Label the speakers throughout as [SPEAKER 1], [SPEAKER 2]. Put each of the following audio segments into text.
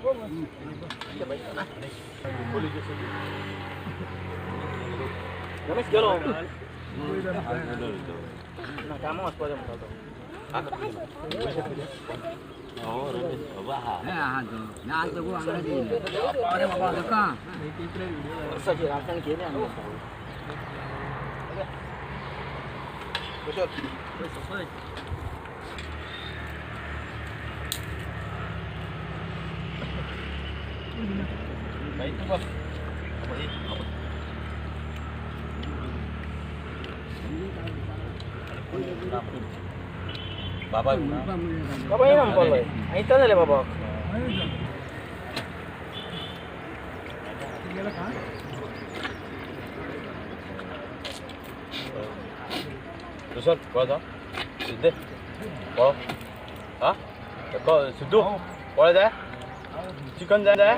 [SPEAKER 1] रमेश गेलो ना कामाक वचपाचें म्हणटा तो. वर्साची राखण केली आमी.
[SPEAKER 2] बाबा
[SPEAKER 1] बाबा येना म्हणपाक आयता जालें बाबा.
[SPEAKER 2] दुसर पळय सिद्धे पळो हा सिद्धू पळय जाय चिकन जाय जाय.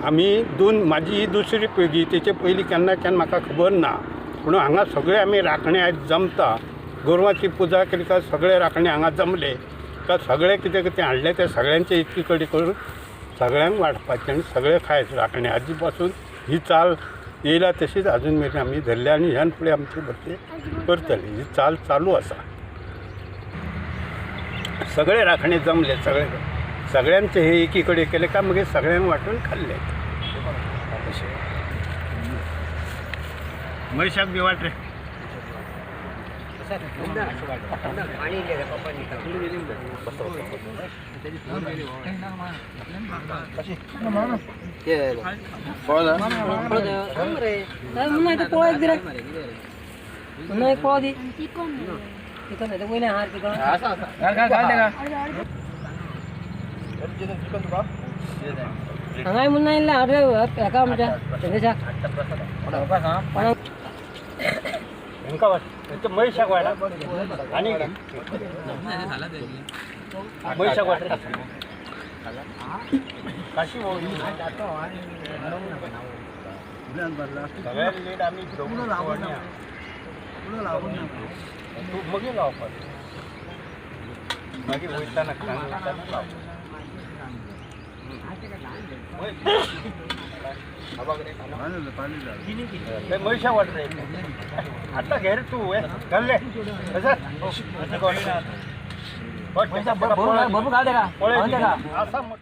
[SPEAKER 3] आमी दोन म्हाजी ही दुसरी पिळगी, तेचे पयलीं केन्ना केन्ना म्हाका खबर ना, पूण हांगा सगळे आमी राखणे आयज जमता. गोरवांची पुजा केली काय सगळे राखणे हांगा जमले काय सगळे कितें कितें हाडलें तें सगळ्यांचे इतकी कडेन करून सगळ्यांक वांटपाचें आनी सगळे खायत राखणे. आजी पासून ही चाल येयला तशीच अजून मेरेन आमी धरल्या आनी ह्यान फुडें आमचे भरते करतले. ही चाल चालू आसा. सगळे राखणे जमले, सगळे सगळ्यांचे हे एकी कडेन केले काय मागीर सगळ्यांक वांटून खाल्ले. अशें म्हैशाक बी वाट रे.
[SPEAKER 4] हांगाय म्हणून आयिल्लें हाडले हेका आमच्या चंदेशाक.
[SPEAKER 3] हेंका वाट म्हैशाक वाट आनी म्हैशाक वाट काशी सगळ्यात लेट आमी तूं मागीर लावपाक मागीर वयताना वयताना लाव. म्हैशाक वाट रे आतां घे रे तूं घाल्ले
[SPEAKER 1] भरपूर घाल तेका.
[SPEAKER 3] आसा.